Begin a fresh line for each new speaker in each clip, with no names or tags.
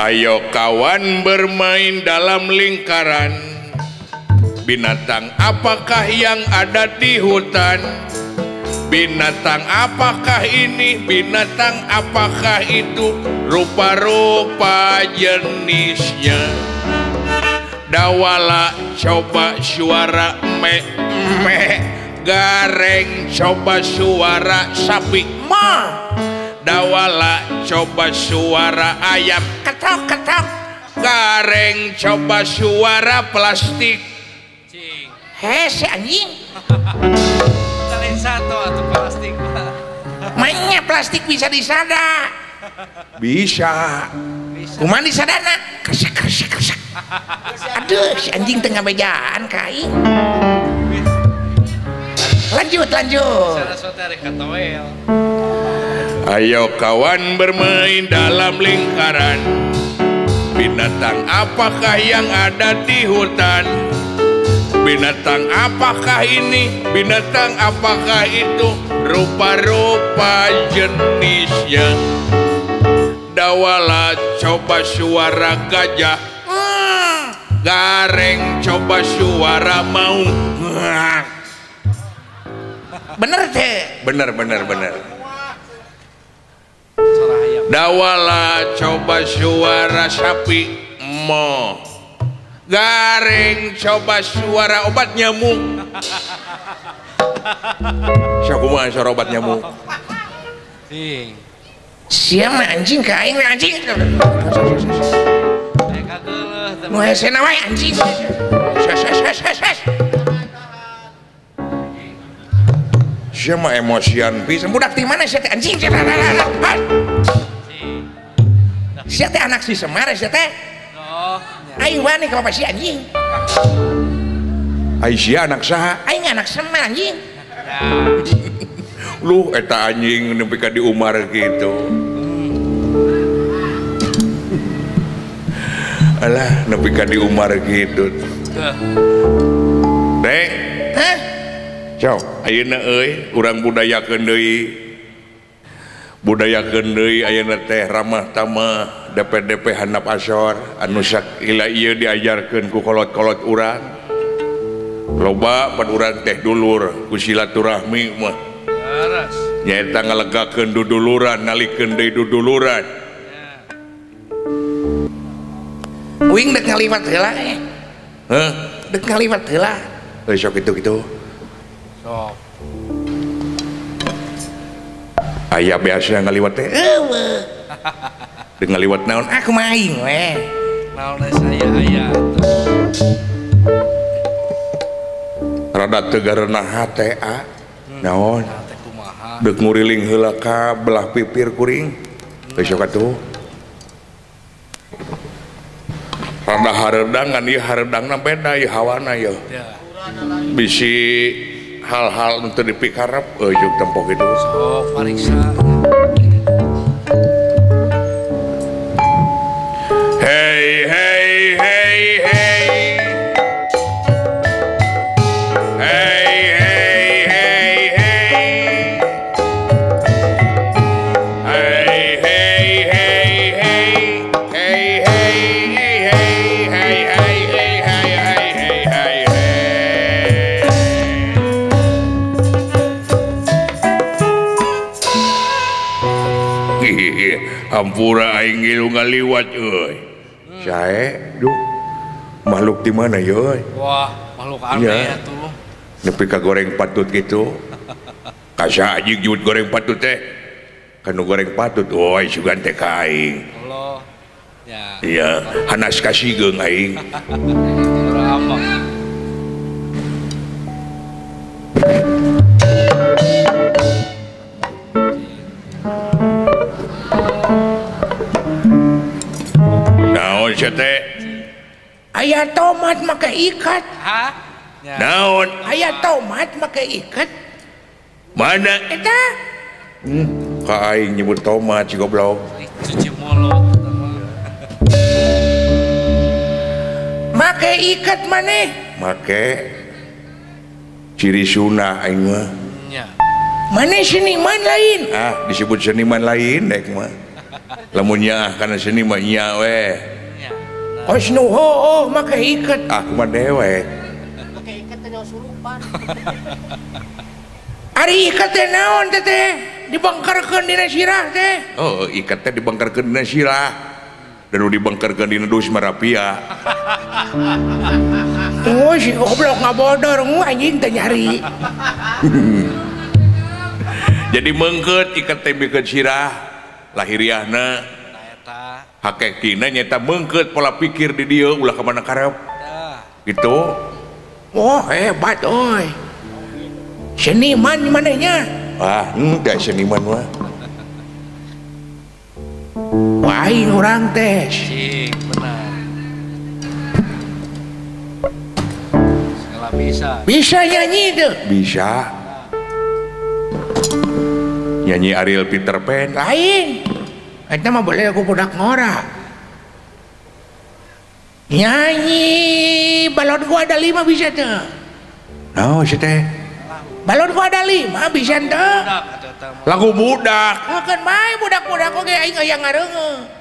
Ayo kawan bermain dalam lingkaran. Binatang apakah yang ada di hutan? Binatang apakah ini? Binatang apakah itu? Rupa-rupa jenisnya. Dawala coba suara me me. Gareng coba suara sapi ma. Dawala coba suara ayam ketok ketok. Gareng coba suara plastik.
Hese anjing.
Satu atau plastik.
Mainnya plastik bisa disada.
Bisa.
Kumaha disadana? Kresek kresek kresek. Aduh, si anjing tengah bejaan ka aing. Lanjut, lanjut.
Ayo kawan bermain dalam lingkaran. Binatang apakah yang ada di hutan? Binatang apakah ini? Binatang apakah itu? Rupa-rupa jenisnya. Dawala coba suara gajah. Gareng coba suara maung.
Bener teh.
Bener bener bener. Dawala coba suara sapi mo. Gareng coba suara obat nyamuk. Siapa suara obat nyamuk?
Siapa anjing ka aing anjing. Nu hesena wae anjing.
Siapa emosian pisan.
Budak di mana sia teh anjing? Sia teh anak si Semar sia teh. Aing wani ka bapak si anjing.
Ai sia anak saha?
Aing anak Semar anjing.
Lu eta anjing nepi ka di Umar gitu. Alah nepi ka di Umar gitu. Teh.
Hah?
Sok, ayeuna euy urang budayakeun deui. Budayakeun deui ayeuna teh ramah tamah DPDP handap asor anu sakila ieu diajarkeun ku kolot-kolot urang. Loba pan urang teh dulur ku silaturahmi mah. Nyaeta ngalegakeun duduluran, nalikeun deui duduluran.
Uing dek ngaliwat heula.
Heuh?
Dek ngaliwat heula.
Heuh sok kitu-kitu.
Sok.
Aya biasa ngaliwat teh.
Eueuh.
Dek ngaliwat naon?
Aku mah aing we.
Naon saya aya atuh.
Rada teu gareunah hate a. Naon? Dek nguriling heula ka belah pipir kuring. Geus sok atuh. Rada hareudang kan ieu hareudangna beda ieu hawana ieu. Bisi hal-hal nu teu dipikarep euy jeung tempo kitu.
Sok pariksa.
Hey hey hey hey. Hey hey hey hey. Hey hey hey hey. Hey hey hey hey hey hey hey hey hey hey hey. Hampura aing ngilu ngaliwat euy. Sae duh. Makhluk di mana ye euy?
Wah, makhluk aneh atuh.
Nepi ka goreng patut gitu. Kasa anjing jut goreng patut teh. Kanu goreng patut euy sugan teh ka aing.
Allah. Ya.
Iya, hanas kasigeung aing. Naon sia teh?
Aya tomat make ikat.
Hah?
Naon?
Aya tomat make ikat.
Mana?
Eta.
Ka aing nyebut tomat si goblok.
Cuci mulut.
Make ikat maneh?
Make ciri sunah aing mah.
Nya.
Maneh seniman lain?
Ah, disebut seniman lain dek mah. Lamun nyaah kana seni mah nya we.
Kos nu heueuh make iket.
Aku mah dewek.
Make iket teh surupan.
Ari iket teh naon teh teh? Dibengkerkeun dina sirah teh.
Oh, iket teh dibengkerkeun dina sirah. Dan nu dibengkerkeun dina dus marapia.
Oh, si goblok ngabodor anjing teh nyari.
Jadi mengket iket teh mikeun sirah lahiriahna. Hakekina nyata mengket pola pikir di dieu ulah ka mana karep. Gitu.
Oh, hebat euy. Seniman manehnya.
Ah, henteu seniman mah.
Wah, aing urang teh.
Cik, benar. Segala bisa.
Bisa nyanyi tuh.
Bisa. Nyanyi Ariel Peter Pan.
Lain. Eta mah boleh aku budak ngora. Nyanyi balon gua ada 5 bisa tuh.
Naon sih teh?
Balon gua ada 5 bisa tuh.
Lagu budak.
Kan bae budak-budak oge aing aya ngareungeun.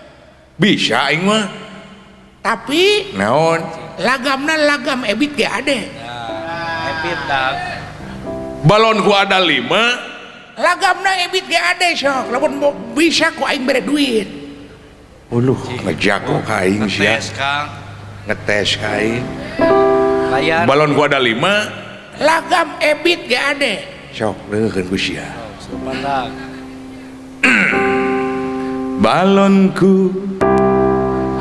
Bisa aing mah.
Tapi
naon?
Lagamna lagam Ebit ge ade.
Ebit dak.
Balon gua ada 5.
Lagamna Ebit ge ade sok. Lamun bisa ku aing bere duit.
Uluh, ngejago ka aing sia.
Ngetes Kang.
Ngetes ka aing. Balon gua ada 5.
Lagam Ebit ge ade.
Sok deungeun ku sia. Balonku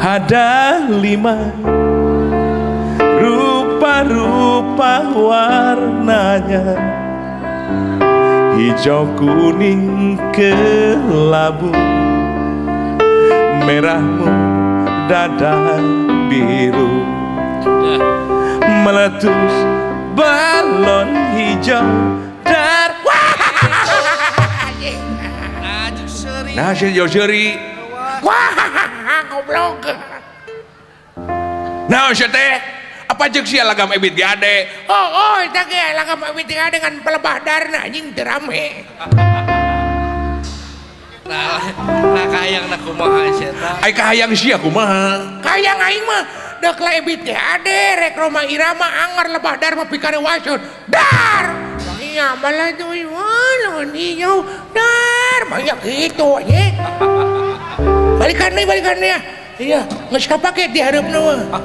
ada 5, rupa-rupa warnanya, hijau kuning kelabu, merah muda dan biru. Meletus balon hijau dar. Nah, si jauh seuri.
Wah, goblok.
Nah, si teh, apa jeung sia lagam Ebit ge ade?
Oh, eta ge lagam Ebit ge ade ngan pelebah darna anjing teu rame.
Nah, kahayang na kumaha sia tah?
Ai kahayang sia kumaha?
Kahayang aing mah deuk la Ebit ge ade rek Roma Irama anger lebah dar mah pikarewaseun. Dar. Iya, malah tuh balon hijau dar banyak gitu aja. Balikan nih ya. Iya, nggak kapake di hareup mah.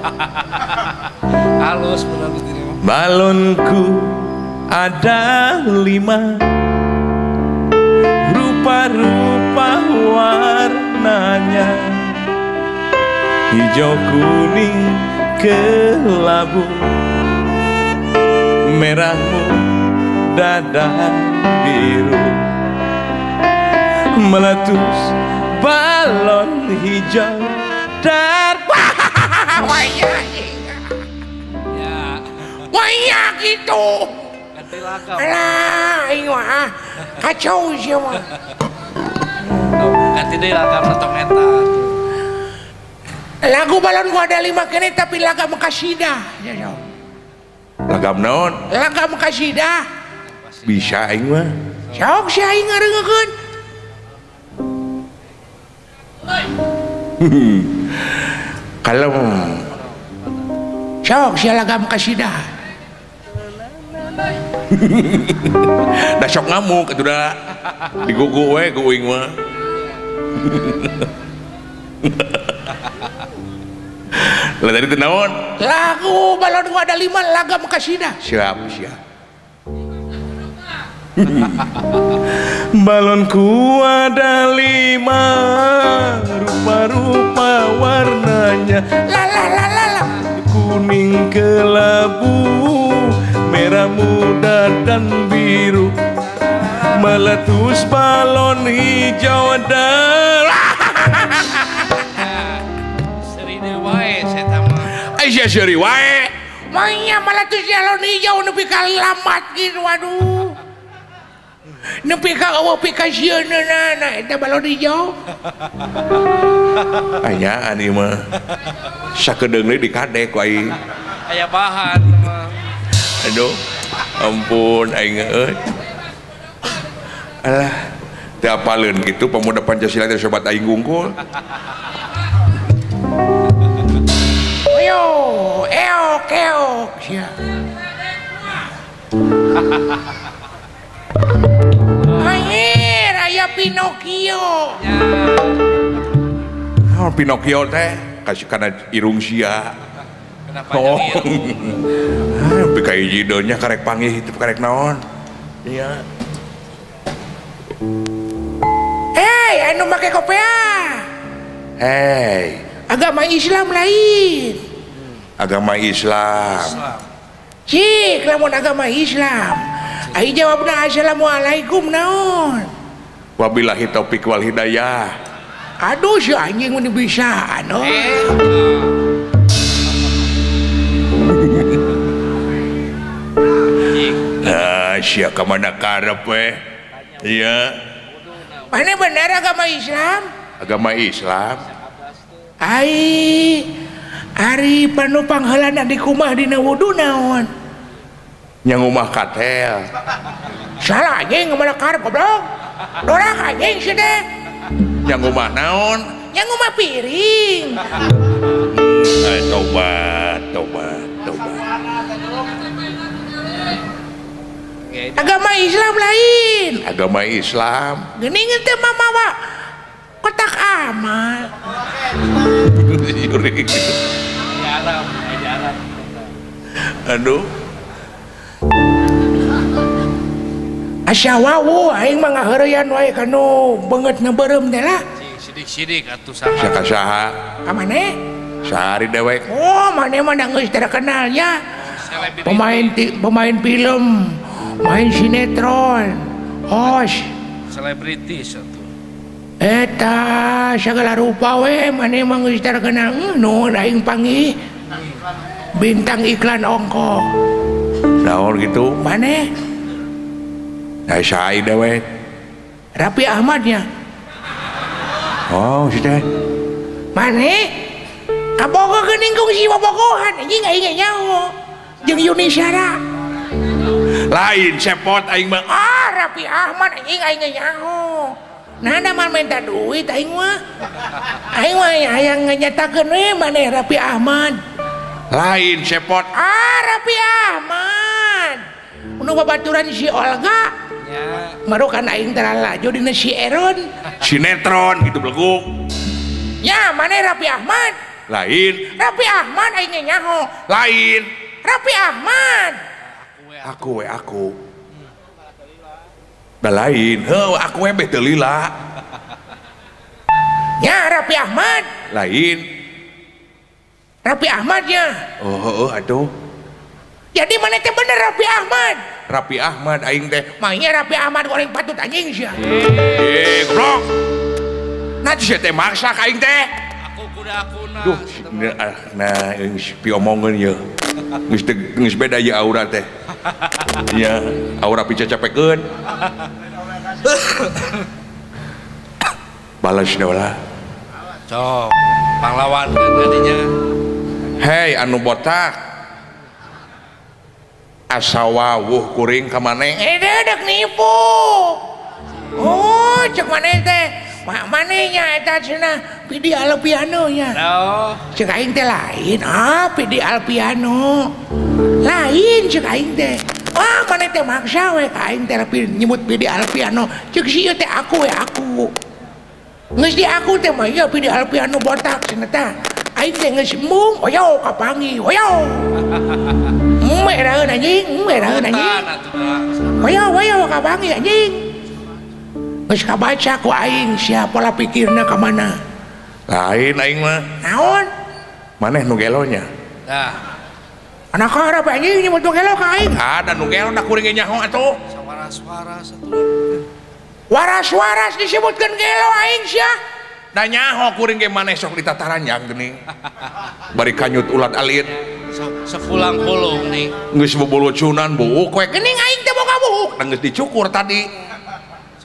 Halus benar diri.
Balonku ada 5, rupa-rupa warnanya, hijau kuning kelabu, merah muda dan biru. Meletus balon hijau dar.
Wah, gitu. Alah, aing mah kacau sih mah.
Ganti deui lagam tong eta.
Lagu balon gua ada 5 kene tapi lagam kasidah.
Lagam naon?
Lagam kasidah.
Bisa aing mah.
Sok si aing ngareungeun.
Kalem.
Sok si lagam kasidah.
Da sok ngamuk atuh da. Digugu we ku uing mah. Lah tadi teh naon?
Lagu balon gua ada 5 lagam kasidah.
Siap, siap.
Balonku ada 5, rupa-rupa warnanya,
la la la la la,
kuning kelabu, merah muda dan biru. Meletus balon hijau dan
seri wae eta mah.
Aisyah seri wae.
Manya meletus balon hijau nepi ka lambat gitu waduh. Nepi ka eueuh pikasieunna eta balon hijau.
Anyaan ieu mah. Sakedeung deui dikadek ku aing.
Aya bahan mah.
Aduh, ampun aing euy. Alah, Teu apaleun kitu pemuda Pancasila teh sobat aing gungkul.
Yo, eok eok sia. Anjir, aya Pinocchio.
Oh, Pinocchio teh kasih kana irung sia.
Kenapa oh.
Ah, ka hiji nya karek panggih itu karek naon. Iya.
Hei, anu make kopiah.
Hei,
agama Islam lain.
Agama Islam.
Cik, lamun agama Islam. Ai jawabna assalamualaikum naon?
Wabillahi taufik wal hidayah.
Aduh si anjing mun bisa anu.
Nah, sia ka mana karep we? Iya.
Mana benar agama Islam?
Agama Islam.
Ai ari panupang heulana di kumah dina wudu naon?
Nya ngumah katel.
Salah anjing mana karep goblok. Dorak anjing sia teh.
Nya ngumah naon?
Nya ngumah piring.
Ay, tobat, tobat, tobat.
Agama Islam lain.
Agama Islam.
Geuning teh mamawa kotak amal.
Aduh.
Asa wawu aing mah ngaheureyan wae kanu beungeutna beureum teh lah.
Sidik-sidik atuh saha.
Saha saha?
Ka maneh?
Sahari dewek.
Oh, maneh mah geus terkenal nya. Pemain film, main sinetron, host,
selebritis atuh.
Eta segala rupa we maneh mah geus terkenal. Nu aing panggih bintang iklan ongko.
Naon gitu?
Maneh?
Nah, saha dewek?
Raffi Ahmadnya.
Oh, si teh.
Maneh? Kabogoh geuning kung si bobogohan anjing aing nyaho. Jeung Yuni Syara.
Lain cepot aing mah.
Ah, Raffi Ahmad anjing aing nyaho. Nah, da mah minta duit aing mah. Aing mah hayang nganyatakeun we maneh Raffi Ahmad.
Lain cepot.
Ah, Raffi Ahmad. Nu babaturan si Olga.
Nya.
Marukan aing terlalajo dina si Eron.
Sinetron gitu beleguk.
Ya, maneh Raffi Ahmad.
Lain.
Raffi Ahmad aing nyaho.
Lain.
Raffi Ahmad.
Aku we aku. Da lain. Heuh, aku we beh teu lila.
Ya, Raffi Ahmad.
Lain.
Raffi Ahmad nya.
Oh, heuh atuh.
Jadi mana teh bener Raffi Ahmad?
Raffi Ahmad aing teh.
Mangnya Raffi Ahmad goreng patut anjing sia.
Eh, goblok. Nah, sia teh maksa ka aing teh.
Aku kuda akuna.
Duh, nah geus piomongeun ieu. Geus geus beda ieu aura teh. Iya, aura picacapekeun. Balas deui.
Sok, panglawankeun kadinya.
Hei, anu botak. Asa wawuh kuring ka maneh.
Eh, deuk nipu. Oh, cek maneh teh. Maneh nya eta cenah Pidi Alpiano nya.
Oh.
Cek aing teh lain. Ah, Pidi Alpiano. Lain cek aing teh. Wah, maneh teh maksa we ka aing teh nyebut Pidi Alpiano. Cek si ieu teh aku we aku. Geus di aku teh mah ieu Pidi Alpiano botak cenah tah. Aing teh geus embung, oyo kapanggih, oyo. Meraheun anjing, meraheun anjing. Oyo oyo kapanggih anjing. Geus kabaca ku aing sia pola pikirna ka mana.
Lain aing mah.
Naon?
Maneh nu gelonya.
Tah.
Anak harap anjing nyebut nu gelo ka aing.
Ada nu gelo da kuring ge nyaho atuh.
Sawaras-waras atuh.
Waras-waras disebutkeun gelo aing sia.
Da nyaho kuring ge maneh sok ditataranjang geuning. Bari kanyut ulat alit.
Sepulang pulung nih.
Geus bubulucunan buuk we.
Geuning aing teh boga buuk.
Da geus dicukur tadi.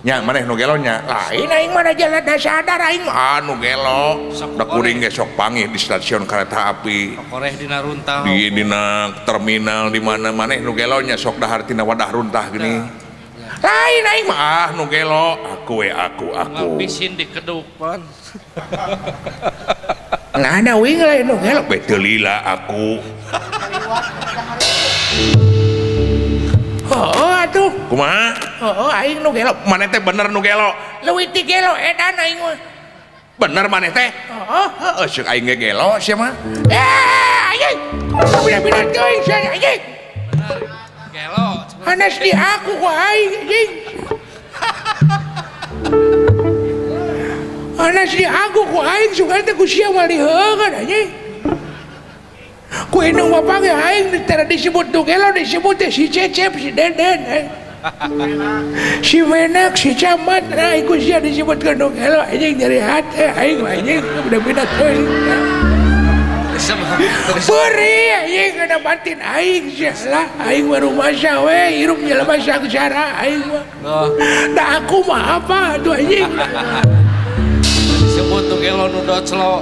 Nya maneh nu gelo nya.
Lain aing mah da jalan da sadar aing mah.
Anu gelo. Da kuring ge sok panggih di stasiun kereta api.
Koreh dina runtah.
Di dina terminal di mana maneh nu gelo nya sok dahar tina wadah runtah geuning.
Lain aing mah
ah nu gelo aku we aku.
Ngapisin di keduk pan.
Nah ada wing lain nu gelo
betul lila aku.
Oh atuh.
Kumaha?
Oh aing nu gelo.
Maneh teh bener nu gelo.
Leuwih ti gelo edan aing mah.
Bener maneh teh?
Heeh,
heeh ceuk aing ge gelo sia mah.
Eh anjing. Bina-bina teuing sia anjing.
Bener. Gelo.
Hanes di aku ku aing anjing. Hanes di aku ku aing sugan teh ku sia mah diheungeun anjing. Ku indung bapak ge aing tara disebut nu gelo disebut teh si Cecep si Deden. Si Menak si Camat nah iku sia disebutkeun nu gelo anjing nyeri hate aing mah anjing beda-beda teuing. Beri anjing kana batin aing sia lah aing mah rumasa we hirup jelema sangsara aing mah. Da aku mah apa atuh anjing.
Disebut nu gelo nu doclo.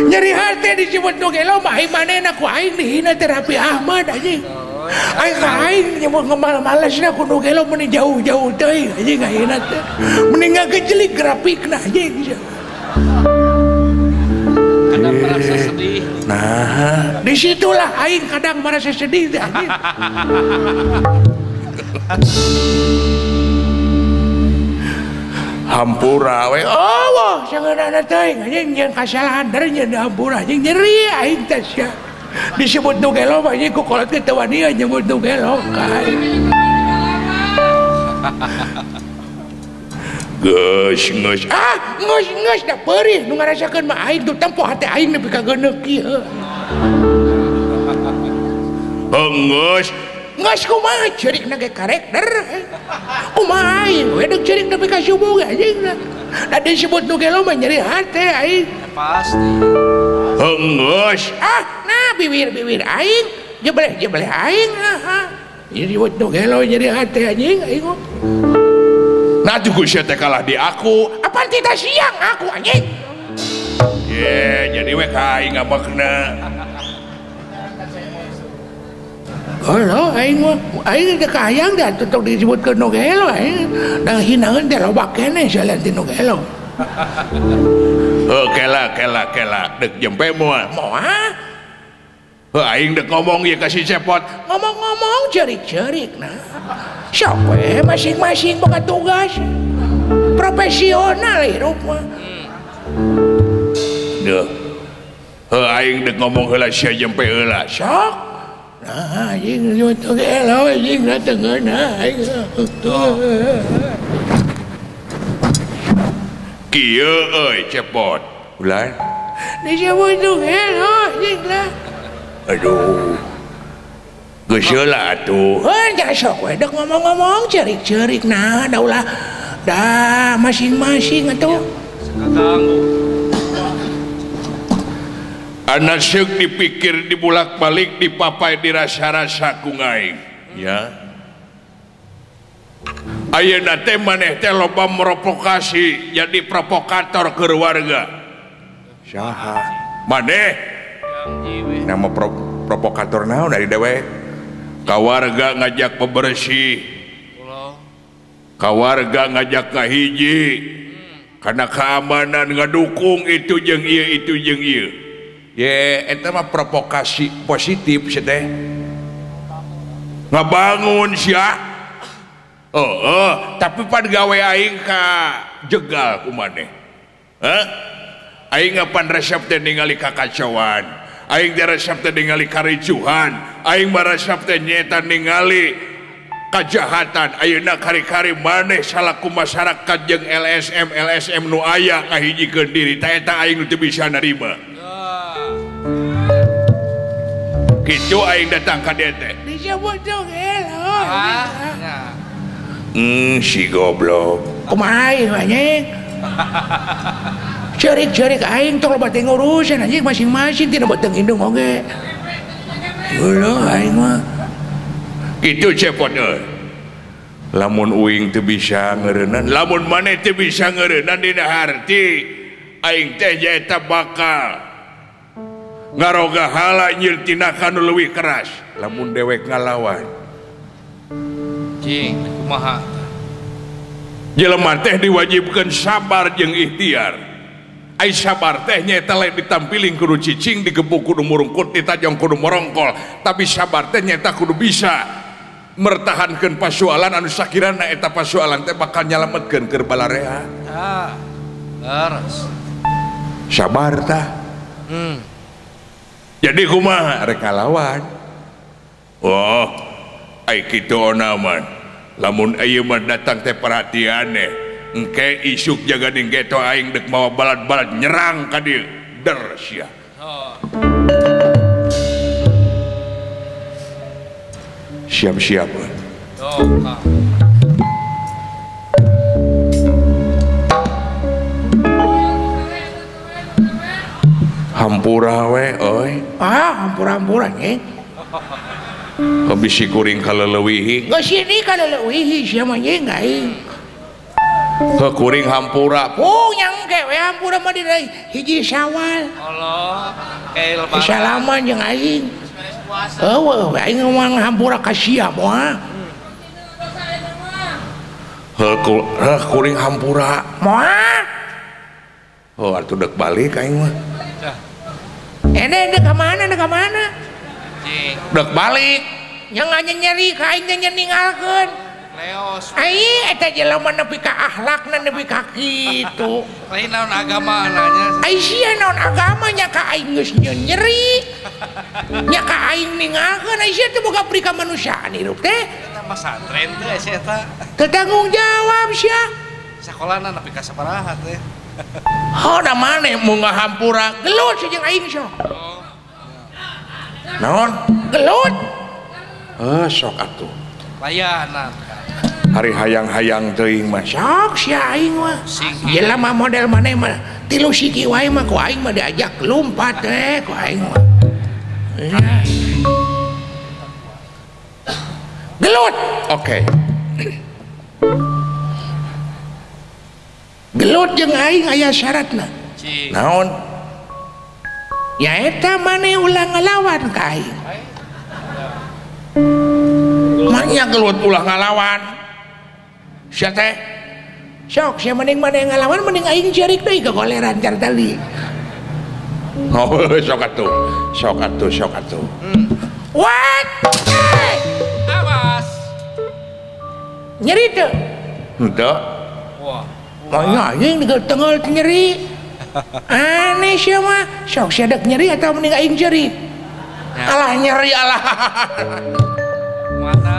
Nyeri hate disebut nu gelo mah aing manehna ku aing dihina teh Raffi Ahmad anjing. Aing ka aing nyebut ngemal-malesna ku nu gelo meni jauh-jauh teuing anjing ayeuna teh. Mending ngagejelik grafikna anjing.
Kadang merasa sedih.
Nah,
disitulah aing kadang merasa sedih teh anjing.
Hampura we.
Oh, wah, sangeunana teuing anjing nyeun kasalahan der nyeun hampura anjing nyeri aing teh sia. Disebut nu gelo mah anjing ku kolot ge teu wani nyebut nu gelo ka aing.
Geus geus
ah geus geus da peurih nu ngarasakeun mah aing tuh tempo hate aing nepi ka geuneuk kieu.
Geus
geus kumaha ceurikna ge karekter. Kumaha aing we deuk ceurik nepi ka subuh ge anjing. Da disebut nu gelo mah nyeri hate aing.
Pasti.
Geus
ah nah bibir-bibir aing jebleh-jebleh aing ah. Disebut nu gelo nyeri hate anjing aing.
Nah tuh sia teh kalah di aku.
Apaan tidak siang aku anjing.
Ye, jadi we ka aing ngambekna.
Halo, aing mah aing teh kahayang da tutuk disebutkeun nu gelo aing. Da hinaeun teh loba keneh salian ti nu gelo.
Heuh kela kela kela deuk jempe moal.
Moal.
Heuh aing deuk ngomong ieu ka si Cepot.
Ngomong-ngomong ceurik-ceurik nah. Sok we masing-masing boga tugas. Profesional hirup mah.
Duh. Heuh aing deuk ngomong heula sia jempe heula.
Sok. Nah, anjing nyebut gelo anjing teu ngeunah aing.
Kieu euy Cepot. Ulah.
Disebut nu gelo anjing lah.
Aduh. Geus heula atuh.
Heuh nya sok we deuk ngomong-ngomong ceurik-ceurik nah da ulah da masing-masing atuh.
Sakaganggu.
Anak seuk dipikir dibulak-balik dipapai dirasa-rasa ku aing ya. Ayeuna teh maneh teh loba merovokasi jadi provokator keur warga. Saha? Maneh? Nama provokator naon dari dewek? Ka warga ngajak bebersih. Ka warga ngajak ngahiji. Karena keamanan ngadukung itu jeung ieu itu jeung ieu. Ye, eta mah provokasi positif sih teh. Ngabangun sia. Heeh, tapi pan gawe aing ka jegal ku maneh. Hah? Aing pan resep teh ningali kakacauan. Aing teh resep teh ningali karicuhan. Aing mah resep teh nyaeta ningali kajahatan. Ayeuna kari-kari maneh salaku masyarakat jeung LSM LSM nu aya ngahijikeun diri. Ta eta aing nu teu bisa narima. Gitu aing datang ka dieu teh.
Disebut nu gelo.
Si goblok.
Kumaha aing anjing? Ceurik-ceurik aing tong loba teh ngurusan anjing masing-masing tina beteng indung oge. Heueuh aing mah.
Kitu Cepot euy. Lamun uing teu bisa ngeureunnan, lamun maneh teu bisa ngeureunnan dina harti aing teh nyaeta bakal ngaroga hala nyieun tindakan nu leuwih keras lamun dewek ngalawan.
Cing kumaha
jelema teh diwajibkeun sabar jeung ikhtiar. Ai sabar teh nyaeta lain ditampiling kudu cicing digebuk kudu murungkut ditajong kudu morongkol, tapi sabar teh nyaeta kudu bisa mertahankeun pasualan anu sakirana eta pasualan teh bakal nyalametkeun keur balarea.
Tah leres
sabar tah. Jadi kumaha rek ngalawan. Oh ai kitu onaman lamun ieu mah datang teh perhatian teh engke isuk jaga ning geto aing dek mawa balad-balad nyerang ka dieu der sia. Siap-siap. Hampura we euy.
Ah, hampura-hampura nya.
Bisi kuring kaleleuwihi.
Geus sini kaleleuwihi sia mah ye aing.
Ke kuring hampura.
Oh, yang ke we hampura mah dina hiji Syawal.
Allah, kayak lebaran.
Salaman jeung aing. Eueuh, aing ngomong hampura ka sia moal.
Heuh, kuring hampura.
Moal.
Oh, atuh deuk balik aing mah.
Ene deuk ka mana, deuk ka mana?
Dek balik.
Yang nganya nyeri ka aing teh ninggalkeun.
Leos.
Ai eta jelema nepi ka akhlakna nepi ka kitu.
Lain naon agama nanya.
Ai sia naon agamanya ka aing geus nyeri. Nya ka aing ninggalkeun ai sia teh boga pri kamanusiaan hirup teh.
Eta mah santren teh sia eta.
Teu tanggung jawab sia.
Sakolana nepi ka sabaraha teh.
Oh, da maneh mun ngahampura
gelut si jeung aing sok.
Naon?
Gelut.
Heuh sok atuh.
Layanan.
Hari hayang-hayang teuing mah
sok sia aing mah. Jelema model maneh mah tilu siki wae mah ku aing mah diajak lumpat teh ku aing mah. Gelut.
Oke.
Gelut jeung aing aya syaratna.
Naon?
Ya eta maneh ulah ngalawan ka aing.
Manya gelut ulah ngalawan. Sia teh
sok sia mending maneh ngalawan mending aing cerik deui kegoleran car tali.
Oh, sok atuh. Sok atuh, sok atuh.
What?
Awas.
Nyeri teu?
Henteu.
Wah.
Manya anjing tengel nyeri. Aneh sia mah. Sok sia dek nyeri atau mending aing cerik?
Alah nyeri alah.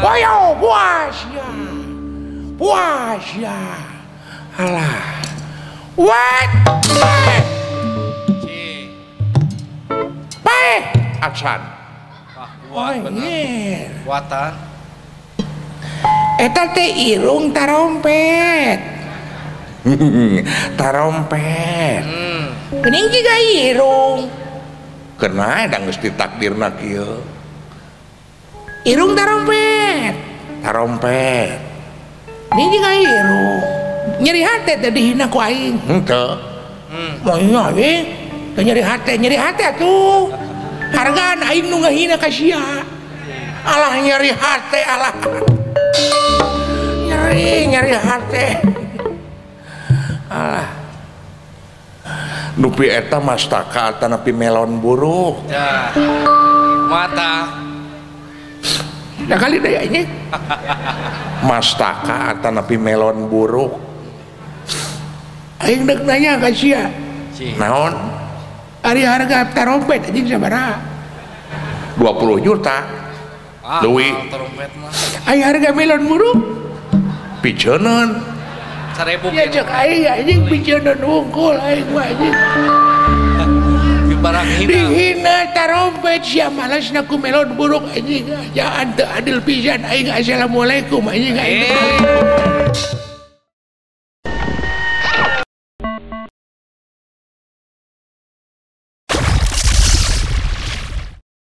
Woyo puas ya. Puas ya. Alah. What? Pae.
Acan.
Wah, kuat bener. Kuatan.
Eta teh irung tarompet.
Tarompet.
Geuning jiga irung.
Kena da geus ditakdirna kieu.
Irung tarompet.
Tarompet.
Ini jiga irung. Nyeri hate teh dihina ku aing.
Henteu.
Moal we. Teu nyeri hate atuh. Hargaan aing nu ngahina ka sia. Alah nyeri hate alah. Nyeri nyeri hate.
Alah. Nupi eta mastaka atanapi melon buruk.
Ya. Mata.
Nah kali deh ini.
Mastaka atanapi melon buruk.
Aing dek nanya ka sia.
Naon?
Ari harga tarompet anjing sabaraha?
20 juta. Leuwih.
Ari harga melon buruk?
Piceunkeun.
1000
ya cek aing anjing piceunkeun wungkul aing mah anjing.
Barang hina.
Dihina tarompet sia malasna ku melon buruk anjing. Jangan teu adil pisan aing. Assalamualaikum anjing aing.